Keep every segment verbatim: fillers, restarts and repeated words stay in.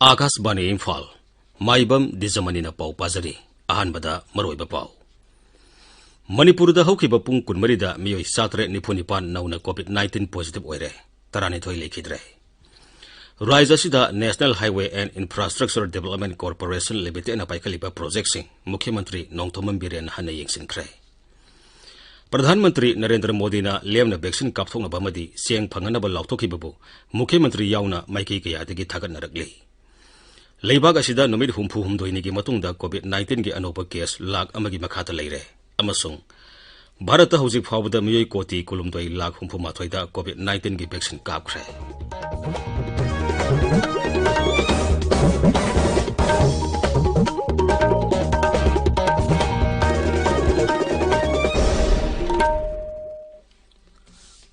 ꯑꯥꯀꯥꯁꯕꯥꯅꯤ ꯏꯝꯐꯥꯜ, ꯃꯥꯏꯕꯝ ꯗꯤꯖꯃꯅꯤꯅ ꯄꯥꯎ ꯄꯥꯖꯔꯤ꯫ ꯑꯍꯥꯟꯕꯗ ꯃꯔꯨꯑꯣꯏꯕ ꯄꯥꯎ꯫ ꯃꯅꯤꯄꯨꯔꯗ ꯍꯧꯈꯤꯕ ꯄꯨꯡ ꯀꯨꯟꯃꯔꯤꯗ ꯃꯤꯑꯣꯏ ꯆꯥꯇꯔꯦꯠ ꯅꯤꯐꯨ ꯅꯤꯄꯥꯟ ꯅꯧꯅ COVID nineteen positive ꯑꯣꯏꯔꯦ, ꯇꯔꯥꯅꯤꯊꯣꯏ ꯂꯩꯈꯤꯗ꯭ꯔꯦ꯫ ꯔꯥꯖ꯭ꯌ ꯑꯁꯤꯗ National Highway and Infrastructure Development Corporation Limitedꯅ ꯄꯥꯏꯈꯠꯂꯤꯕ ꯄ꯭ꯔꯣꯖꯦꯛꯁꯤꯡ ꯃꯨꯈ꯭ꯌ ꯃꯟꯇ꯭ꯔꯤ ꯅꯣꯡꯊꯣꯝꯕꯝ ꯕꯤꯔꯦꯟꯅ ꯍꯟꯅ ꯌꯦꯡꯁꯤꯟꯈ꯭ꯔꯦ꯫ ꯄ꯭ꯔꯙꯥꯟ ꯃꯟꯇ꯭ꯔꯤ ꯅꯔꯦꯟꯗ꯭ꯔ ꯃꯣꯗꯤꯅ ꯂꯦꯝꯅ vaccine ꯀꯥꯞꯊꯣꯛꯅꯕ ꯑꯃꯗꯤ ꯆꯦꯡ ꯐꯪꯍꯟꯅꯕ ꯂꯥꯎꯊꯣꯛꯈꯤꯕꯕꯨ ꯃꯨꯈ꯭ꯌ ꯃꯟꯇ꯭ꯔꯤ ꯌꯥꯎꯅ ꯃꯥꯏꯀꯩ ꯀꯌꯥꯗꯒꯤ ꯊꯥꯒꯠꯅꯔꯛꯂꯤ꯫ ꯂꯩꯕꯥꯛ ꯑꯁꯤꯗ ꯅꯨꯃꯤꯠ ꯍꯨꯝꯐꯨ ꯍꯨꯝꯗꯣꯏꯅꯤꯒꯤ ꯃꯇꯨꯡꯗ COVID nineteenꯒꯤ ꯑꯅꯧꯕ case ꯂꯥꯈ ꯑꯃꯒꯤ ꯃꯈꯥꯗ ꯂꯩꯔꯦ ꯑꯃꯁꯨꯡ ꯚꯥꯔꯠꯇ ꯍꯧꯖꯤꯛ ꯐꯥꯎꯕꯗ ꯃꯤꯑꯣꯏ ꯀꯣꯇꯤ ꯀꯨꯟꯍꯨꯝꯗꯣꯏ ꯂꯥꯈ ꯍꯨꯝꯐꯨ ꯃꯥꯊꯣꯏꯗ COVID nineteenꯒꯤ vaccine ꯀꯥꯞꯈ꯭ꯔꯦ꯫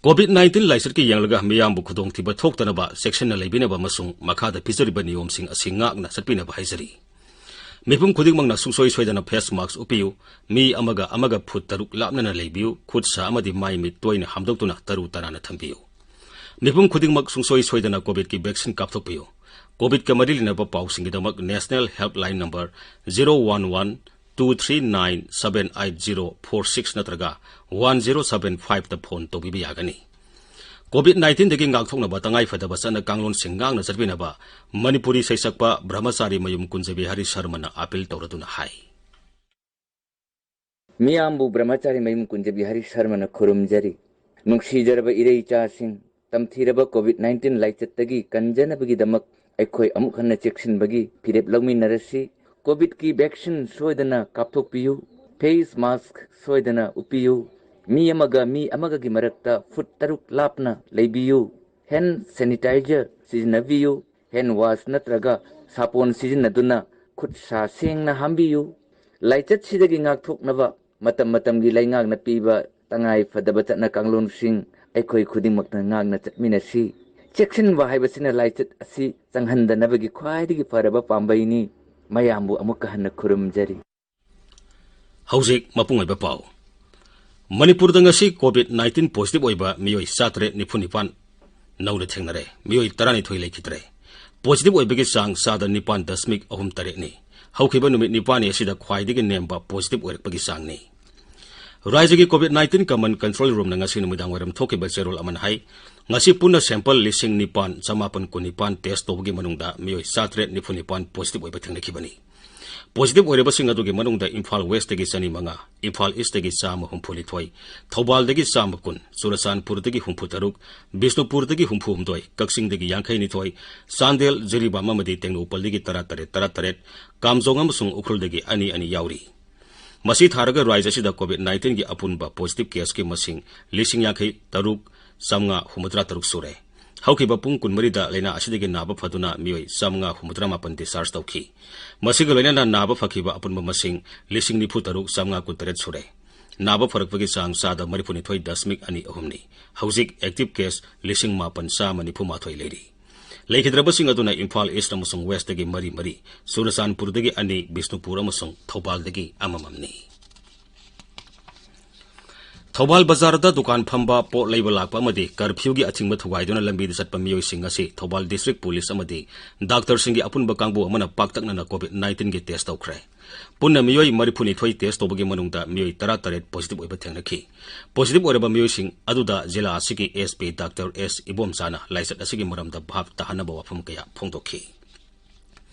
COVID nineteen ꯂꯥꯏꯆꯠꯀꯤ ꯌꯦꯡꯂꯒ ꯃꯤꯌꯥꯝꯕꯨ ꯈꯨꯗꯣꯡꯊꯤꯕ ꯊꯣꯛꯇꯅꯕ ꯆꯦꯛꯁꯤꯟꯅ ꯂꯩꯕꯤꯅꯕ ꯑꯃꯁꯨꯡ ꯃꯈꯥꯗ ꯄꯤꯖꯔꯤꯕ ꯅꯤꯌꯣꯝꯁꯤꯡ ꯑꯁꯤ ꯉꯥꯛꯅ ꯆꯠꯄꯤꯅꯕ ꯍꯥꯏꯖꯔꯤ꯫ ꯃꯤꯄꯨꯝ ꯈꯨꯗꯤꯡꯃꯛꯅ ꯁꯨꯡꯁꯣꯏ ꯁꯣꯏꯗꯅ face mask ꯎꯞꯄꯤꯌꯨ꯫ ꯃꯤ ꯑꯃꯒ ꯑꯃꯒ ꯐꯨꯠ ꯇꯔꯨꯛ ꯂꯥꯞꯅꯅ ꯂꯩꯕꯤꯌꯨ꯫ ꯈꯨꯠ ꯁꯥ ꯑꯃꯗꯤ ꯃꯥꯏ ꯃꯤꯠ ꯇꯣꯏꯅ ꯍꯥꯝꯗꯣꯛꯇꯨꯅ ꯇꯔꯨ ꯇꯅꯥꯟꯅ ꯊꯝꯕꯤꯌꯨ꯫ ꯃꯤꯄꯨꯝ ꯈꯨꯗꯤꯡꯃꯛ ꯁꯨꯡꯁꯣꯏ ꯁꯣꯏꯗꯅ COVIDꯀꯤ vaccine ꯀꯥꯞꯊꯣꯛꯄꯤꯌꯨ꯫ COVIDꯀ ꯃꯔꯤ ꯂꯩꯅꯕ ꯄꯥꯎꯁꯤꯡꯒꯤꯗꯃꯛ National Helpline number zero one one two three nine seven eight zero four six ꯅꯠꯇ꯭ꯔꯒ one zero seven fiveꯇ phone ꯇꯧꯕꯤꯕ ꯌꯥꯒꯅꯤ꯫ COVID nineteenꯗꯒꯤ ꯉꯥꯛꯊꯣꯛꯅꯕ ꯇꯉꯥꯏꯐꯗꯕ ꯆꯠꯅ ꯀꯥꯡꯂꯣꯟꯁꯤꯡ ꯉꯥꯛꯅ ꯆꯠꯄꯤꯅꯕ ꯃꯅꯤꯄꯨꯔꯤ ꯁꯩꯁꯛꯄ ꯕ꯭ꯔꯍꯃꯆꯥꯔꯤ ꯃꯌꯨꯝ ꯀꯨꯟꯖꯕꯤ ꯍꯔꯤꯁꯔꯃꯅ appeal ꯇꯧꯔꯗꯨꯅ ꯍꯥꯏ꯫ ꯃꯤꯌꯥꯝꯕꯨ ꯕ꯭ꯔꯍꯃꯆꯥꯔꯤ ꯃꯌꯨꯝ ꯀꯨꯟꯖꯕꯤ ꯍꯔꯤꯁꯔꯃꯅ ꯈꯨꯔꯨꯝꯖꯔꯤ꯫ ꯅꯨꯡꯁꯤꯖꯔꯕ ꯏꯔꯩ ꯏꯆꯥꯁꯤꯡ, ꯇꯝꯊꯤꯔꯕ COVID nineteen ꯂꯥꯏꯆꯠꯇꯒꯤ ꯀꯟꯖꯅꯕꯒꯤꯗꯃꯛ ꯑꯩꯈꯣꯏ ꯑꯃꯨꯛ ꯍꯟꯅ ꯆꯦꯛꯁꯤꯟꯕꯒꯤ ꯐꯤꯔꯦꯞ ꯂꯧꯃꯤꯟꯅꯔꯁꯤ꯫ COVIDꯀꯤ vaccine ꯁꯣꯏꯗꯅ ꯀꯥꯞꯊꯣꯛꯄꯤꯌꯨ꯫ Face mask ꯁꯣꯏꯗꯅ ꯎꯞꯄꯤꯌꯨ꯫ ꯃꯤ ꯑꯃꯒ ꯃꯤ ꯑꯃꯒꯒꯤ ꯃꯔꯛꯇ ꯐꯨꯠ ꯇꯔꯨꯛ ꯂꯥꯞꯅ ꯂꯩꯕꯤꯌꯨ꯫ Hand sanitizer ꯁꯤꯖꯤꯟꯅꯕꯤꯌꯨ꯫ Hand wash ꯅꯠꯇ꯭ꯔꯒ ꯁꯥꯄꯣꯟ ꯁꯤꯖꯤꯟꯅꯗꯨꯅ ꯈꯨꯠ ꯁꯥ ꯁꯦꯡꯅ ꯍꯥꯝꯕꯤꯌꯨ꯫ ꯂꯥꯏꯆꯠꯁꯤꯗꯒꯤ ꯉꯥꯛꯊꯣꯛꯅꯕ ꯃꯇꯝ ꯃꯇꯝꯒꯤ ꯂꯩꯉꯥꯛꯅ ꯄꯤꯕ ꯇꯉꯥꯏ ꯐꯗꯕ ꯆꯠꯅ ꯀꯥꯡꯂꯣꯟꯁꯤꯡ ꯑꯩꯈꯣꯏ ꯈꯨꯗꯤꯡꯃꯛꯅ ꯉꯥꯛꯅ ꯆꯠꯃꯤꯟꯅꯁꯤ꯫ ꯆꯦꯛꯁꯤꯟꯕ ꯍꯥꯏꯕꯁꯤꯅ ꯂꯥꯏꯆꯠ ꯑꯁꯤ ꯆꯪꯍꯟꯗꯅꯕꯒꯤ ꯈ꯭ꯋꯥꯏꯗꯒꯤ ꯐꯔꯕ ꯄꯥꯝꯕꯩꯅꯤ꯫ ꯃꯌꯥꯝꯕꯨ ꯑꯃꯨꯛꯀ ꯍꯟꯅ ꯈꯨꯔꯨꯝꯖꯔꯤ꯫ ꯍꯧꯖꯤꯛ ꯃꯄꯨꯡ ꯑꯣꯏꯕ ꯄꯥꯎ꯫ ꯃꯅꯤꯄꯨꯔꯗ ꯉꯁꯤ COVID nineteen positive ꯑꯣꯏꯕ ꯃꯤꯑꯣꯏ ꯆꯥꯇꯔꯦꯠ ꯅꯤꯐꯨ ꯅꯤꯄꯥꯟ ꯅꯧꯅ ꯊꯦꯡꯅꯔꯦ꯫ ꯃꯤꯑꯣꯏ ꯇꯔꯥꯅꯤꯊꯣꯏ ꯂꯩꯈꯤꯗ꯭ꯔꯦ꯫ Positive ꯑꯣꯏꯕꯒꯤ ꯆꯥꯡ ꯆꯥꯗ ꯅꯤꯄꯥꯟ ꯗꯁꯃꯤꯛ ꯑꯍꯨꯝ ꯇꯔꯦꯠꯅꯤ꯫ ꯍꯧꯈꯤꯕ ꯅꯨꯃꯤꯠ ꯅꯤꯄꯥꯟꯅꯤ ꯑꯁꯤꯗ ꯈ꯭ꯋꯥꯏꯗꯒꯤ ꯅꯦꯝꯕ positive ꯑꯣꯏꯔꯛꯄꯒꯤ ꯆꯥꯡꯅꯤ꯫ ꯔꯥꯖ꯭ꯌꯒꯤ COVID nineteen common control roomꯅ ꯉꯁꯤ ꯅꯨꯃꯤꯗꯥꯡ ꯋꯥꯏꯔꯝ ꯊꯣꯛꯈꯤꯕ ꯆꯦꯔꯣꯜ ꯑꯃꯅ ꯍꯥꯏ, ꯉꯁꯤ ꯄꯨꯟꯅ sample ꯂꯤꯁꯤꯡ ꯅꯤꯄꯥꯟ ꯆꯃꯥꯄꯟ ꯀꯨꯟꯅꯤꯄꯥꯟ test ꯇꯧꯕꯒꯤ ꯃꯅꯨꯡꯗ ꯃꯤꯑꯣꯏ ꯆꯥꯇꯔꯦꯠ ꯅꯤꯐꯨ ꯅꯤꯄꯥꯟ positive ꯑꯣꯏꯕ ꯊꯦꯡꯅꯈꯤꯕꯅꯤ꯫ Positive ꯑꯣꯏꯔꯤꯕꯁꯤꯡ ꯑꯗꯨꯒꯤ ꯃꯅꯨꯡꯗ ꯏꯝꯐꯥꯜ Westꯇꯒꯤ ꯆꯅꯤ ꯃꯉꯥ, ꯏꯝꯐꯥꯜ Eastꯇꯒꯤ ꯆꯥꯝꯃ ꯍꯨꯝꯐꯨ ꯅꯤꯊꯣꯏ, ꯊꯧꯕꯥꯜꯗꯒꯤ ꯆꯥꯝꯃ ꯀꯨꯟ, ꯆꯨꯔꯆꯥꯟꯄꯨꯔꯗꯒꯤ ꯍꯨꯝꯐꯨ ꯇꯔꯨꯛ, ꯕꯤꯁꯅꯨꯄꯨꯔꯗꯒꯤ ꯍꯨꯝꯐꯨ ꯍꯨꯝꯗꯣꯏ, ꯀꯛꯆꯤꯡꯗꯒꯤ ꯌꯥꯡꯈꯩ ꯅꯤꯊꯣꯏ, ꯆꯥꯟꯗꯦꯜ, ꯖꯤꯔꯤꯕꯥꯝ ꯑꯃꯗꯤ ꯇꯦꯡꯅꯧꯄꯜꯗꯒꯤ ꯇꯔꯥ ꯇꯔꯦꯠ, ꯇꯔꯥ ꯇꯔꯦꯠ, ꯀꯥꯝꯖꯣꯡ ꯑꯃꯁꯨꯡ ꯎꯈ꯭ꯔꯨꯜꯗꯒꯤ ꯑꯅꯤ ꯑꯅꯤ ꯌꯥꯎꯔꯤ꯫ ꯃꯁꯤ ꯊꯥꯔꯒ ꯔꯥꯖ꯭ꯌ ꯑꯁꯤꯗ COVID nineteenꯒꯤ ꯑꯄꯨꯟꯕ positive caseꯀꯤ ꯃꯁꯤꯡ ꯂꯤꯁꯤꯡ ꯌꯥꯡꯈꯩ ꯇꯔꯨꯛ ꯆꯥꯝꯃꯉꯥ ꯍꯨꯝꯐꯨꯇꯔꯥ ꯇꯔꯨꯛ ꯁꯨꯔꯦ꯫ ꯍꯧꯈꯤꯕ ꯄꯨꯡ ꯀꯨꯟꯃꯔꯤꯗ ꯂꯥꯏꯅꯥ ꯑꯁꯤꯗꯒꯤ ꯅꯥꯕ ꯐꯗꯨꯅ ꯃꯤꯑꯣꯏ ꯆꯥꯝꯃꯉꯥ ꯍꯨꯝꯐꯨꯇꯔꯥ ꯃꯥꯄꯟ discharge ꯇꯧꯈꯤ꯫ ꯃꯁꯤꯒ ꯂꯣꯏꯅꯅ ꯅꯥꯕ ꯐꯈꯤꯕ ꯑꯄꯨꯟꯕ ꯃꯁꯤꯡ ꯂꯤꯁꯤꯡ ꯅꯤꯐꯨ ꯇꯔꯨꯛ ꯆꯥꯝꯃꯉꯥ ꯀꯨꯟꯇꯔꯦꯠ ꯁꯨꯔꯦ꯫ ꯅꯥꯕ ꯐꯔꯛꯄꯒꯤ ꯆꯥꯡ ꯆꯥꯗ ꯃꯔꯤꯐꯨꯅꯤꯊꯣꯏ ꯗꯁꯃꯤꯛ ꯑꯅꯤ ꯑꯍꯨꯝꯅꯤ꯫ ꯍꯧꯖꯤꯛ active case ꯂꯤꯁꯤꯡ ꯃꯥꯄꯟ ꯆꯥꯝꯃ ꯅꯤꯐꯨ ꯃꯥꯊꯣꯏ ꯂꯩꯔꯤ꯫ ꯂꯩꯈꯤꯗ꯭ꯔꯕꯁꯤꯡ ꯑꯗꯨꯅ ꯏꯝꯐꯥꯜ East ꯑꯃꯁꯨꯡ Westꯇꯒꯤ ꯃꯔꯤ ꯃꯔꯤ, ꯆꯨꯔꯆꯥꯟꯄꯨꯔꯗꯒꯤ ꯑꯅꯤ, ꯕꯤꯁꯅꯨꯄꯨꯔ ꯑꯃꯁꯨꯡ ꯊꯧꯕꯥꯜꯗꯒꯤ ꯑꯃꯃꯝꯅꯤ꯫ ꯊꯧꯕꯥꯜ ꯕꯖꯥꯔꯗ ꯗꯨꯀꯥꯟ ꯐꯝꯕ, ꯄꯣꯠ ꯂꯩꯕ ꯂꯥꯛꯄ ꯑꯃꯗꯤ curfewꯒꯤ ꯑꯊꯤꯡꯕ ꯊꯨꯒꯥꯏꯗꯨꯅ ꯂꯝꯕꯤꯗ ꯆꯠꯄ ꯃꯤꯑꯣꯏꯁꯤꯡ ꯑꯁꯤ ꯊꯧꯕꯥꯜ District Police ꯑꯃꯗꯤ ꯗꯥꯛꯇꯔꯁꯤꯡꯒꯤ ꯑꯄꯨꯟꯕ ꯀꯥꯡꯕꯨ ꯑꯃꯅ ꯄꯥꯛꯇꯛꯅꯅ COVID nineteenꯒꯤ test ꯇꯧꯈ꯭ꯔꯦ꯫ ꯄꯨꯟꯅ ꯃꯤꯑꯣꯏ ꯃꯔꯤꯐꯨꯅꯤꯊꯣꯏ test ꯇꯧꯕꯒꯤ ꯃꯅꯨꯡꯗ ꯃꯤꯑꯣꯏ ꯇꯔꯥꯇꯔꯦꯠ positive ꯑꯣꯏꯕ ꯊꯦꯡꯅꯈꯤ꯫ Positive ꯑꯣꯏꯔꯕ ꯃꯤꯑꯣꯏꯁꯤꯡ ꯑꯗꯨꯗ ꯖꯤꯂꯥ ꯑꯁꯤꯒꯤ SP ꯗꯥꯛꯇꯔ ꯑꯦꯁ ꯏꯕꯣꯝꯆꯥꯅ ꯂꯥꯏꯆꯠ ꯑꯁꯤꯒꯤ ꯃꯔꯝꯗ ꯚꯥꯞ ꯇꯥꯍꯟꯅꯕ ꯋꯥꯐꯝ ꯀꯌꯥ ꯐꯣꯡꯗꯣꯛꯈꯤ꯫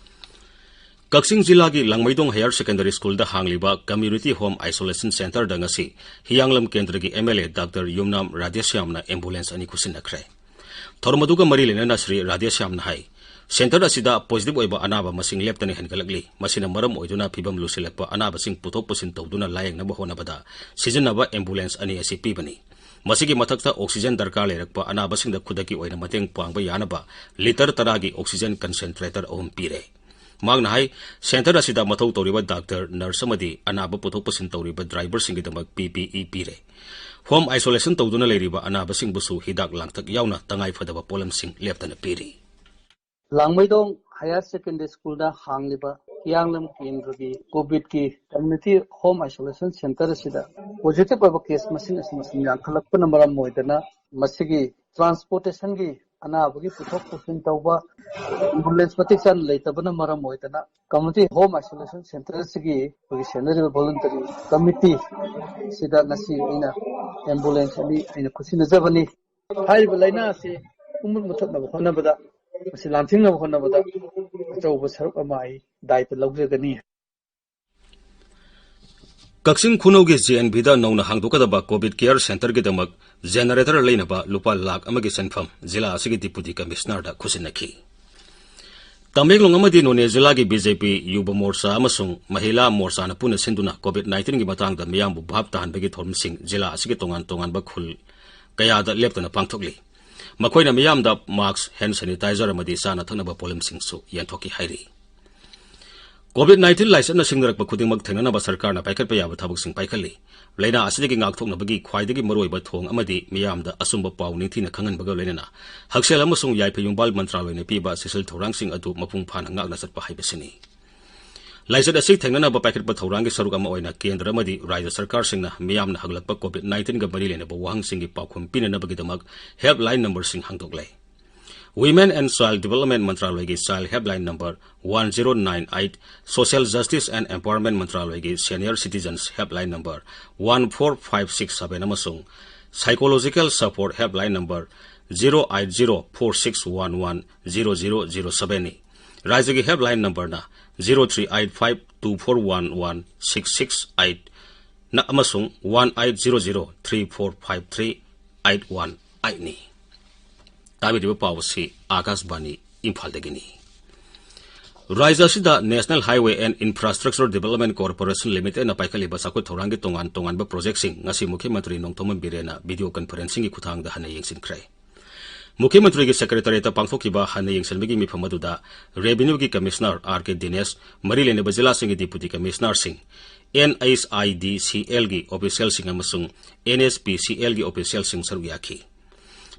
ꯀꯛꯆꯤꯡ ꯖꯤꯂꯥꯒꯤ ꯂꯥꯡꯃꯩꯗꯣꯡ Higher Secondary Schoolꯗ ꯍꯥꯡꯂꯤꯕ Community Home Isolation Centreꯗ ꯉꯁꯤ ꯍꯤꯌꯥꯡꯂꯝ ꯀꯦꯟꯗ꯭ꯔꯒꯤ MLA ꯗꯥꯛꯇꯔ ꯌꯨꯝꯅꯥꯝ ꯔꯥꯙꯦꯁ꯭ꯌꯥꯝꯅ ambulance ꯑꯅꯤ ꯈꯨꯠꯁꯤꯟꯅꯈ꯭ꯔꯦ꯫ ꯊꯧꯔꯝ ꯑꯗꯨꯒ ꯃꯔꯤ ꯂꯩꯅꯅ ꯁ꯭ꯔꯤ ꯔꯥꯙꯦꯁ꯭ꯌꯥꯝꯅ ꯍꯥꯏ, centre ꯑꯁꯤꯗ positive ꯑꯣꯏꯕ ꯑꯅꯥꯕ ꯃꯁꯤꯡ ꯂꯦꯞꯇꯅ ꯍꯦꯟꯒꯠꯂꯛꯂꯤ꯫ ꯃꯁꯤꯅ ꯃꯔꯝ ꯑꯣꯏꯗꯨꯅ ꯐꯤꯚꯝ ꯂꯨꯁꯤꯜꯂꯛꯄ ꯑꯅꯥꯕꯁꯤꯡ ꯄꯨꯊꯣꯛ ꯄꯨꯁꯤꯟ ꯇꯧꯗꯨꯅ ꯂꯥꯌꯦꯡꯅꯕ ꯍꯣꯠꯅꯕꯗ ꯁꯤꯖꯤꯟꯅꯕ ambulance ꯑꯅꯤ ꯑꯁꯤ ꯄꯤꯕꯅꯤ꯫ ꯃꯁꯤꯒꯤ ꯃꯊꯛꯇ oxygen ꯗꯔꯀꯥꯔ ꯂꯩꯔꯛꯄ ꯑꯅꯥꯕꯁꯤꯡꯗ ꯈꯨꯗꯛꯀꯤ ꯑꯣꯏꯅ ꯃꯇꯦꯡ ꯄꯥꯡꯕ ꯌꯥꯅꯕ litre ꯇꯔꯥꯒꯤ oxygen concentrator ꯑꯍꯨꯝ ꯄꯤꯔꯦ꯫ ꯃꯍꯥꯛꯅ ꯍꯥꯏ, centre ꯑꯁꯤꯗ ꯃꯊꯧ ꯇꯧꯔꯤꯕ ꯗꯥꯛꯇꯔ, nurse ꯑꯃꯗꯤ ꯑꯅꯥꯕ ꯄꯨꯊꯣꯛ ꯄꯨꯁꯤꯟ ꯇꯧꯔꯤꯕ driverꯁꯤꯡꯒꯤꯗꯃꯛ PPE ꯄꯤꯔꯦ꯫ Home isolation ꯇꯧꯗꯨꯅ ꯂꯩꯔꯤꯕ ꯑꯅꯥꯕꯁꯤꯡꯕꯨꯁꯨ ꯍꯤꯗꯥꯛ ꯂꯥꯡꯊꯛ ꯌꯥꯎꯅ ꯇꯉꯥꯏ ꯐꯗꯕ ꯄꯣꯠꯂꯝꯁꯤꯡ ꯂꯦꯞꯇꯅ ꯄꯤꯔꯤ꯫ ꯂꯥꯡꯃꯩꯗꯣꯡ Higher Secondary Schoolꯗ ꯍꯥꯡꯂꯤꯕ ꯍꯤꯌꯥꯡꯂꯝ ꯀꯦꯟꯗ꯭ꯔꯒꯤ COVIDꯀꯤ Community Home Isolation Centre ꯑꯁꯤꯗ positive ꯑꯣꯏꯕ case ꯃꯁꯤꯡ ꯑꯁꯤꯅ ꯁꯨꯝ ꯌꯥꯝꯈꯠꯂꯛꯄꯅ ꯃꯔꯝ ꯑꯣꯏꯗꯅ, ꯃꯁꯤꯒꯤ transportationꯒꯤ, ꯑꯅꯥꯕꯒꯤ ꯄꯨꯊꯣꯛ ꯄꯨꯁꯤꯟ ꯇꯧꯕ, ambulance ꯃꯇꯤꯛ ꯆꯥꯅ ꯂꯩꯇꯕꯅ ꯃꯔꯝ ꯑꯣꯏꯗꯅ, Community Home Isolation Centre ꯑꯁꯤꯒꯤ ꯑꯩꯈꯣꯏꯒꯤ ꯁꯦꯟꯅꯔꯤꯕ voluntary committee ꯁꯤꯗ ꯉꯁꯤ ꯑꯩꯅ ambulance ꯑꯅꯤ ꯑꯩꯅ ꯈꯨꯠꯁꯤꯟꯅꯖꯕꯅꯤ꯫ ꯍꯥꯏꯔꯤꯕ ꯂꯥꯏꯅꯥ ꯑꯁꯤ ꯄꯨꯝꯕ ꯃꯨꯊꯠꯅꯕ ꯍꯣꯠꯅꯕꯗ, ꯃꯁꯤ ꯂꯥꯟꯊꯦꯡꯅꯕ ꯍꯣꯠꯅꯕꯗ ꯑꯆꯧꯕ ꯁꯔꯨꯛ ꯑꯃ ꯑꯩ ꯗꯥꯏꯇ ꯂꯧꯖꯒꯅꯤ꯫ ꯀꯛꯆꯤꯡ ꯈꯨꯅꯧꯒꯤ JNVꯗ ꯅꯧꯅ ꯍꯥꯡꯗꯣꯛꯀꯗꯕ COVID Care Centreꯒꯤꯗꯃꯛ generator ꯂꯩꯅꯕ ꯂꯨꯄꯥ ꯂꯥꯈ ꯑꯃꯒꯤ ꯁꯦꯟꯐꯝ ꯖꯤꯂꯥ ꯑꯁꯤꯒꯤ Deputy Commissionerꯗ ꯈꯨꯠꯁꯤꯟꯅꯈꯤ꯫ ꯇꯃꯦꯡꯂꯣꯡ ꯑꯃꯗꯤ ꯅꯣꯅꯦ ꯖꯤꯂꯥꯒꯤ BJP, ꯌꯨꯕ ꯃꯣꯔꯆꯥ ꯑꯃꯁꯨꯡ ꯃꯍꯤꯂꯥ ꯃꯣꯔꯆꯥꯅ ꯄꯨꯟꯅ ꯁꯤꯟꯗꯨꯅ COVID nineteen ꯒꯤ ꯃꯇꯥꯡꯗ ꯃꯤꯌꯥꯝꯕꯨ ꯚꯥꯞ ꯇꯥꯍꯟꯕꯒꯤ ꯊꯧꯔꯝꯁꯤꯡ ꯖꯤꯂꯥ ꯑꯁꯤꯒꯤ ꯇꯣꯉꯥꯟ ꯇꯣꯉꯥꯟꯕ ꯈꯨꯜ ꯀꯌꯥꯗ ꯂꯦꯞꯇꯅ ꯄꯥꯡꯊꯣꯛꯂꯤ꯫ ꯃꯈꯣꯏꯅ ꯃꯤꯌꯥꯝꯗ mask, hand sanitizer ꯑꯃꯗꯤ ꯆꯥꯅ ꯊꯛꯅꯕ ꯄꯣꯠꯂꯝꯁꯤꯡꯁꯨ ꯌꯦꯟꯊꯣꯛꯈꯤ ꯍꯥꯏꯔꯤ꯫ COVID nineteen ꯂꯥꯏꯆꯠꯅ ꯁꯤꯡꯅꯔꯛꯄ ꯈꯨꯗꯤꯡꯃꯛ ꯊꯦꯡꯅꯅꯕ ꯁꯔꯀꯥꯔꯅ ꯄꯥꯏꯈꯠꯄ ꯌꯥꯕ ꯊꯕꯛꯁꯤꯡ ꯄꯥꯏꯈꯠꯂꯤ꯫ ꯂꯥꯏꯅꯥ ꯑꯁꯤꯗꯒꯤ ꯉꯥꯛꯊꯣꯛꯅꯕꯒꯤ ꯈ꯭ꯋꯥꯏꯗꯒꯤ ꯃꯔꯨꯑꯣꯏꯕ ꯊꯣꯡ ꯑꯃꯗꯤ ꯃꯤꯌꯥꯝꯗ ꯑꯆꯨꯝꯕ ꯄꯥꯎ ꯅꯤꯡꯊꯤꯅ ꯈꯪꯍꯟꯕꯒ ꯂꯣꯏꯅꯅ ꯍꯛꯁꯦꯜ ꯑꯃꯁꯨꯡ ꯌꯥꯏꯐ ꯌꯨꯝꯕꯥꯜ ꯃꯟꯇ꯭ꯔꯥꯂꯣꯏꯅ ꯄꯤꯕ ꯆꯦꯛꯁꯤꯜ ꯊꯧꯔꯥꯡꯁꯤꯡ ꯑꯗꯨ ꯃꯄꯨꯡ ꯐꯥꯅ ꯉꯥꯛꯅ ꯆꯠꯄ ꯍꯥꯏꯕꯁꯤꯅꯤ꯫ ꯂꯥꯏꯆꯠ ꯑꯁꯤ ꯊꯦꯡꯅꯅꯕ ꯄꯥꯏꯈꯠꯄ ꯊꯧꯔꯥꯡꯒꯤ ꯁꯔꯨꯛ ꯑꯃ ꯑꯣꯏꯅ ꯀꯦꯟꯗ꯭ꯔ ꯑꯃꯗꯤ ꯔꯥꯖ꯭ꯌ ꯁꯔꯀꯥꯔꯁꯤꯡꯅ ꯃꯤꯌꯥꯝꯅ ꯍꯪꯂꯛꯄ COVID nineteenꯒ ꯃꯔꯤ ꯂꯩꯅꯕ ꯋꯥꯍꯪꯁꯤꯡꯒꯤ ꯄꯥꯎꯈꯨꯝ ꯄꯤꯅꯅꯕꯒꯤꯗꯃꯛ helpline numberꯁꯤꯡ ꯍꯥꯡꯗꯣꯛꯂꯦ꯫ Women and Child Development ꯃꯟꯇ꯭ꯔꯥꯂꯣꯏꯒꯤ child helpline number one zero nine eight, Social Justice and Empowerment ꯃꯟꯇ꯭ꯔꯥꯂꯣꯏꯒꯤ senior citizens helpline number one four five six seven ꯑꯃꯁꯨꯡ psychological support helpline number zero eight zero four six one one zero zero zero sevenꯅꯤ꯫ ꯔꯥꯖ꯭ꯌꯒꯤ helpline numberꯅ zero three eight five two four one one six six eight ꯅ ꯑꯃꯁꯨꯡ one eight zero zero three four five three eight one eightꯅꯤ꯫ ꯇꯥꯕꯤꯔꯤꯕ ꯄꯥꯎ ꯑꯁꯤ ꯑꯥꯀꯥꯁꯕꯥꯅꯤ ꯏꯝꯐꯥꯜꯗꯒꯤꯅꯤ꯫ ꯔꯥꯖ꯭ꯌ ꯑꯁꯤꯗ National Highway and Infrastructure Development Corporation Limitedꯅ ꯄꯥꯏꯈꯠꯂꯤꯕ ꯆꯥꯎꯈꯠ ꯊꯧꯔꯥꯡꯒꯤ ꯇꯣꯉꯥꯟ ꯇꯣꯉꯥꯟꯕ projectꯁꯤꯡ ꯉꯁꯤ ꯃꯨꯈ꯭ꯌ ꯃꯟꯇ꯭ꯔꯤ ꯅꯣꯡꯊꯣꯝꯕꯝ ꯕꯤꯔꯦꯟꯅ video conferencingꯒꯤ ꯈꯨꯠꯊꯥꯡꯗ ꯍꯟꯅ ꯌꯦꯡꯁꯤꯟꯈ꯭ꯔꯦ꯫ ꯃꯨꯈ꯭ꯌ ꯃꯟꯇ꯭ꯔꯤꯒꯤ secretariatꯇ ꯄꯥꯡꯊꯣꯛꯈꯤꯕ ꯍꯟꯅ ꯌꯦꯡꯁꯤꯟꯕꯒꯤ ꯃꯤꯐꯝ ꯑꯗꯨꯗ revenueꯒꯤ commissioner R K ꯗꯤꯅꯦꯁ, ꯃꯔꯤ ꯂꯩꯅꯕ ꯖꯤꯂꯥꯁꯤꯡꯒꯤ deputy commissionerꯁꯤꯡ, NHIDCLꯒꯤ officialꯁꯤꯡ ꯑꯃꯁꯨꯡ NSPCLꯒꯤ officialꯁꯤꯡ ꯁꯔꯨꯛ ꯌꯥꯈꯤ꯫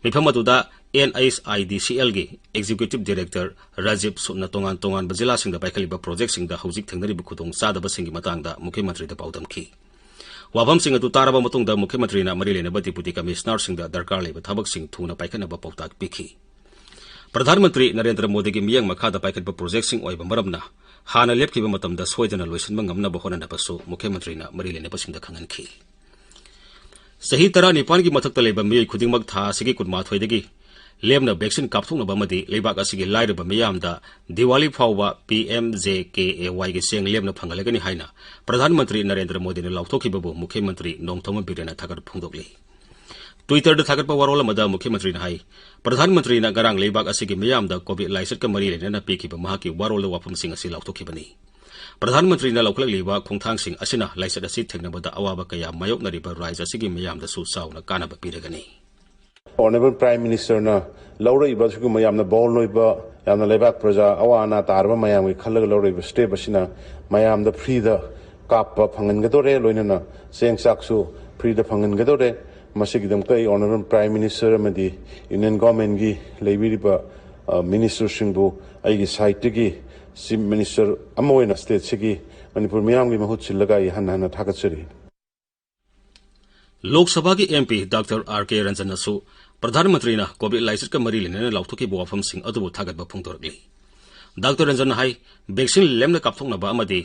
ꯃꯤꯐꯝ ꯑꯗꯨꯗ NHIDCLꯒꯤ Executive Director ꯔꯥꯖꯤꯕ ꯁꯨꯠꯅ ꯇꯣꯉꯥꯟ ꯇꯣꯉꯥꯟꯕ ꯖꯤꯂꯥꯁꯤꯡꯗ ꯄꯥꯏꯈꯠꯂꯤꯕ projectꯁꯤꯡꯗ ꯍꯧꯖꯤꯛ ꯊꯦꯡꯅꯔꯤꯕ ꯈꯨꯗꯣꯡꯆꯥꯗꯕꯁꯤꯡꯒꯤ ꯃꯇꯥꯡꯗ ꯃꯨꯈ꯭ꯌ ꯃꯟꯇ꯭ꯔꯤꯗ ꯄꯥꯎꯗꯝꯈꯤ꯫ ꯋꯥꯐꯝꯁꯤꯡ ꯑꯗꯨ ꯇꯥꯔꯕ ꯃꯇꯨꯡꯗ ꯃꯨꯈ꯭ꯌ ꯃꯟꯇ꯭ꯔꯤꯅ ꯃꯔꯤ ꯂꯩꯅꯕ Deputy Commissionerꯁꯤꯡꯗ ꯗꯔꯀꯥꯔ ꯂꯩꯕ ꯊꯕꯛꯁꯤꯡ ꯊꯨꯅ ꯄꯥꯏꯈꯠꯅꯕ ꯄꯥꯎꯇꯥꯛ ꯄꯤꯈꯤ꯫ ꯄ꯭ꯔꯙꯥꯟ ꯃꯟꯇ꯭ꯔꯤ ꯅꯔꯦꯟꯗ꯭ꯔ ꯃꯣꯗꯤꯒꯤ ꯃꯤꯠꯌꯦꯡ ꯃꯈꯥꯗ ꯄꯥꯏꯈꯠꯄ projectꯁꯤꯡ ꯑꯣꯏꯕ ꯃꯔꯝꯅ ꯍꯥꯟꯅ ꯂꯦꯞꯈꯤꯕ ꯃꯇꯝꯗ ꯁꯣꯏꯗꯅ ꯂꯣꯏꯁꯤꯟꯕ ꯉꯝꯅꯕ ꯍꯣꯠꯅꯅꯕꯁꯨ ꯃꯨꯈ꯭ꯌ ꯃꯟꯇ꯭ꯔꯤꯅ ꯃꯔꯤ ꯂꯩꯅꯕꯁꯤꯡꯗ ꯈꯪꯍꯟꯈꯤ꯫ ꯆꯍꯤ ꯇꯔꯥꯅꯤꯄꯥꯟꯒꯤ ꯃꯊꯛꯇ ꯂꯩꯕ ꯃꯤꯑꯣꯏ ꯈꯨꯗꯤꯡꯃꯛ ꯊꯥ ꯑꯁꯤꯒꯤ ꯀꯨꯟꯃꯥꯊꯣꯏꯗꯒꯤ ꯂꯦꯝꯅ vaccine ꯀꯥꯞꯊꯣꯛꯅꯕ ꯑꯃꯗꯤ ꯂꯩꯕꯥꯛ ꯑꯁꯤꯒꯤ ꯂꯥꯏꯔꯕ ꯃꯤꯌꯥꯝꯗ ꯗꯤꯋꯥꯂꯤ ꯐꯥꯎꯕ PMJKAYꯒꯤ ꯆꯦꯡ ꯂꯦꯝꯅ ꯐꯪꯍꯜꯂꯒꯅꯤ ꯍꯥꯏꯅ ꯄ꯭ꯔꯙꯥꯟ ꯃꯟꯇ꯭ꯔꯤ ꯅꯔꯦꯟꯗ꯭ꯔ ꯃꯣꯗꯤꯅ ꯂꯥꯎꯊꯣꯛꯈꯤꯕꯕꯨ ꯃꯨꯈ꯭ꯌ ꯃꯟꯇ꯭ꯔꯤ ꯅꯣꯡꯊꯣꯝꯕꯝ ꯕꯤꯔꯦꯟꯅ ꯊꯥꯒꯠꯄ ꯐꯣꯡꯗꯣꯛꯂꯤ꯫ Twitterꯗ ꯊꯥꯒꯠꯄ ꯋꯥꯔꯣꯜ ꯑꯃꯗ ꯃꯨꯈ꯭ꯌ ꯃꯟꯇ꯭ꯔꯤꯅ ꯍꯥꯏ, ꯄ꯭ꯔꯙꯥꯟ ꯃꯟꯇ꯭ꯔꯤꯅ ꯉꯔꯥꯡ ꯂꯩꯕꯥꯛ ꯑꯁꯤꯒꯤ ꯃꯤꯌꯥꯝꯗ COVID ꯂꯥꯏꯆꯠꯀ ꯃꯔꯤ ꯂꯩꯅꯅ ꯄꯤꯈꯤꯕ ꯃꯍꯥꯛꯀꯤ ꯋꯥꯔꯣꯜꯗ ꯋꯥꯐꯝꯁꯤꯡ ꯑꯁꯤ ꯂꯥꯎꯊꯣꯛꯈꯤꯕꯅꯤ꯫ ꯄ꯭ꯔꯙꯥꯟ ꯃꯟꯇ꯭ꯔꯤꯅ ꯂꯧꯈꯠꯂꯛꯂꯤꯕ ꯈꯣꯡꯊꯥꯡꯁꯤꯡ ꯑꯁꯤꯅ ꯂꯥꯏꯆꯠ ꯑꯁꯤ ꯊꯦꯡꯅꯕꯗ ꯑꯋꯥꯕ ꯀꯌꯥ ꯃꯥꯌꯣꯛꯅꯔꯤꯕ ꯔꯥꯖ꯭ꯌ ꯑꯁꯤꯒꯤ ꯃꯤꯌꯥꯝꯗꯁꯨ ꯆꯥꯎꯅ ꯀꯥꯟꯅꯕ ꯄꯤꯔꯒꯅꯤ꯫ Honourable Prime Ministerꯅ ꯂꯧꯔꯛꯏꯕ ꯑꯁꯤꯒꯨꯝꯕ ꯌꯥꯝꯅ bold ꯑꯣꯏꯕ, ꯌꯥꯝꯅ ꯂꯩꯕꯥꯛ ꯄ꯭ꯔꯖꯥ ꯑꯋꯥ ꯑꯅꯥ ꯇꯥꯔꯕ ꯃꯌꯥꯝꯒꯤ ꯈꯜꯂꯒ ꯂꯧꯔꯛꯏꯕ step ꯑꯁꯤꯅ ꯃꯌꯥꯝꯗ freeꯗ ꯀꯥꯞꯄ ꯐꯪꯍꯟꯒꯗꯧꯔꯦ, ꯂꯣꯏꯅꯅ ꯆꯦꯡ ꯆꯥꯛꯁꯨ freeꯗ ꯐꯪꯍꯟꯒꯗꯧꯔꯦ꯫ ꯃꯁꯤꯒꯤꯗꯃꯛꯇ ꯑꯩ Honourable Prime Minister ꯑꯃꯗꯤ Union Governmentꯀꯤ ꯂꯩꯕꯤꯔꯤꯕ, ꯑ, ministerꯁꯤꯡꯕꯨ ꯑꯩꯒꯤ sideꯇꯒꯤ Chief Minister ꯑꯃ ꯑꯣꯏꯅ stateꯁꯤꯒꯤ ꯃꯅꯤꯄꯨꯔ ꯃꯤꯌꯥꯝꯒꯤ ꯃꯍꯨꯠ ꯁꯤꯜꯂꯒ ꯑꯩ ꯍꯟꯅ ꯍꯟꯅ ꯊꯥꯒꯠꯆꯔꯤ꯫ ꯂꯣꯛ ꯁꯚꯥꯒꯤ MP Doctor R K ꯔꯟꯖꯟꯅꯁꯨ ꯄ꯭ꯔꯙꯥꯟ ꯃꯟꯇ꯭ꯔꯤꯅ COVID ꯂꯥꯏꯆꯠꯀ ꯃꯔꯤ ꯂꯩꯅꯅ ꯂꯥꯎꯊꯣꯛꯈꯤꯕ ꯋꯥꯐꯝꯁꯤꯡ ꯑꯗꯨꯕꯨ ꯊꯥꯒꯠꯄ ꯐꯣꯡꯗꯣꯔꯛꯂꯤ꯫ Doctor ꯔꯟꯖꯟꯅ ꯍꯥꯏ, vaccine ꯂꯦꯝꯅ ꯀꯥꯞꯊꯣꯛꯅꯕ ꯑꯃꯗꯤ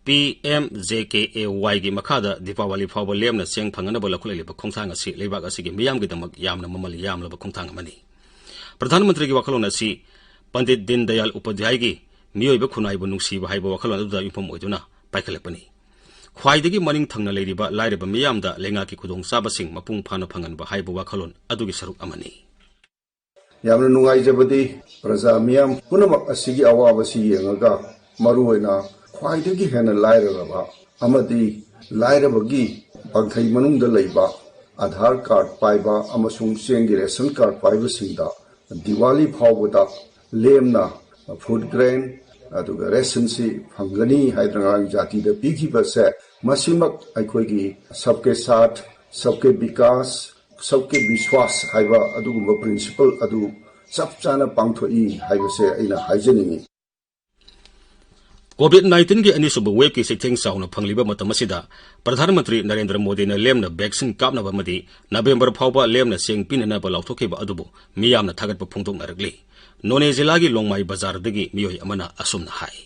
PMJKAYꯒꯤ ꯃꯈꯥꯗ ꯗꯤꯄꯥꯋꯂꯤ ꯐꯥꯎꯕ ꯂꯦꯝꯅ ꯆꯦꯡ ꯐꯪꯅꯅꯕ ꯂꯧꯈꯠꯂꯛꯂꯤꯕ ꯈꯣꯡꯊꯥꯡ ꯑꯁꯤ ꯂꯩꯕꯥꯛ ꯑꯁꯤꯒꯤ ꯃꯤꯌꯥꯝꯒꯤꯗꯃꯛ ꯌꯥꯝꯅ ꯃꯃꯜ ꯌꯥꯝꯂꯕ ꯈꯣꯡꯊꯥꯡ ꯑꯃꯅꯤ꯫ ꯄ꯭ꯔꯙꯥꯟ ꯃꯟꯇ꯭ꯔꯤꯒꯤ ꯋꯥꯈꯜꯂꯣꯟ ꯑꯁꯤ ꯄꯟꯗꯤꯠ ꯗꯤꯟ ꯗꯌꯥꯜ ꯎꯄꯥꯙ꯭ꯌꯥꯌꯒꯤ ꯃꯤꯑꯣꯏꯕ ꯈꯨꯟꯅꯥꯏꯕꯨ ꯅꯨꯡꯁꯤꯕ ꯍꯥꯏꯕ ꯋꯥꯈꯜꯂꯣꯟ ꯑꯗꯨꯗ ꯌꯨꯝꯐꯝ ꯑꯣꯏꯗꯨꯅ ꯄꯥꯏꯈꯠꯂꯛꯄꯅꯤ꯫ ꯈ꯭ꯋꯥꯏꯗꯒꯤ ꯃꯅꯤꯡ ꯊꯪꯅ ꯂꯩꯔꯤꯕ ꯂꯥꯏꯔꯕ ꯃꯤꯌꯥꯝꯗ ꯂꯩꯉꯥꯛꯀꯤ ꯈꯨꯗꯣꯡꯆꯥꯕꯁꯤꯡ ꯃꯄꯨꯡ ꯐꯥꯅ ꯐꯪꯍꯟꯕ ꯍꯥꯏꯕ ꯋꯥꯈꯜꯂꯣꯟ ꯑꯗꯨꯒꯤ ꯁꯔꯨꯛ ꯑꯃꯅꯤ꯫ ꯌꯥꯝꯅ ꯅꯨꯡꯉꯥꯏꯖꯕꯗꯤ ꯄ꯭ꯔꯖꯥ ꯃꯤꯌꯥꯝ ꯄꯨꯝꯅꯃꯛ ꯑꯁꯤꯒꯤ ꯑꯋꯥꯕꯁꯤ ꯌꯦꯡꯉꯒ, ꯃꯔꯨꯑꯣꯏꯅ ꯈ꯭ꯋꯥꯏꯗꯒꯤ ꯍꯦꯟꯅ ꯂꯥꯏꯔꯔꯕ ꯑꯃꯗꯤ ꯂꯥꯏꯔꯕꯒꯤ ꯄꯥꯡꯈꯩ ꯃꯅꯨꯡꯗ ꯂꯩꯕ ꯑꯥꯙꯥꯔ ꯀꯥꯔꯗ ꯄꯥꯏꯕ ꯑꯃꯁꯨꯡ ꯆꯦꯡꯒꯤ ꯔꯦꯁꯟ ꯀꯥꯔꯗ ꯄꯥꯏꯕꯁꯤꯡꯗ ꯗꯤꯋꯥꯂꯤ ꯐꯥꯎꯕꯗ ꯂꯦꯝꯅ ꯐꯨꯗ ꯒ꯭ꯔꯦꯟ ꯑꯗꯨꯒ ꯔꯦꯁꯟꯁꯤ ꯐꯪꯒꯅꯤ ꯍꯥꯏꯗꯅ ꯉꯔꯥꯡ ꯖꯥꯇꯤꯗ ꯄꯤꯈꯤꯕꯁꯦ ꯃꯁꯤꯃꯛ ꯑꯩꯈꯣꯏꯒꯤ ꯁꯕꯀꯦ ꯁꯥꯊ, ꯁꯕꯀꯦ ꯕꯤꯀꯥꯁ, ꯁꯕꯀꯦ ꯕꯤꯁ꯭ꯋꯥꯁ ꯍꯥꯏꯕ ꯑꯗꯨꯒꯨꯝꯕ ꯄ꯭ꯔꯤꯟꯁꯤꯄꯜ ꯑꯗꯨ ꯆꯞ ꯆꯥꯅ ꯄꯥꯡꯊꯣꯛꯏ ꯍꯥꯏꯕꯁꯦ ꯑꯩꯅ ꯍꯥꯏꯖꯅꯤꯡꯏ꯫ ꯀꯣꯚꯤꯗ ꯅꯥꯏꯟꯇꯤꯟꯒꯤ ꯑꯅꯤꯁꯨꯕ ꯋꯦꯕꯀꯤ ꯆꯩꯊꯦꯡ ꯆꯥꯎꯅ ꯐꯪꯂꯤꯕ ꯃꯇꯝ ꯑꯁꯤꯗ ꯄ꯭ꯔꯙꯥꯟ ꯃꯟꯇ꯭ꯔꯤ ꯅꯔꯦꯟꯗ꯭ꯔ ꯃꯣꯗꯤꯅ ꯂꯦꯝꯅ ꯚꯦꯛꯁꯤꯟ ꯀꯥꯞꯅꯕ ꯑꯃꯗꯤ ꯅꯕꯦꯝꯕꯔ ꯐꯥꯎꯕ ꯂꯦꯝꯅ ꯆꯦꯡ ꯄꯤꯅꯅꯕ ꯂꯥꯎꯊꯣꯛꯈꯤꯕ ꯑꯗꯨꯕꯨ ꯃꯤꯌꯥꯝꯅ ꯊꯥꯒꯠꯄ ꯐꯣꯡꯗꯣꯛꯅꯔꯛꯂꯤ꯫ ꯅꯣꯅꯦ ꯖꯤꯂꯥꯒꯤ ꯂꯣꯡꯃꯥꯏ ꯕꯖꯥꯔꯗꯒꯤ ꯃꯤꯑꯣꯏ ꯑꯃꯅ ꯑꯁꯨꯝꯅ ꯍꯥꯏ꯫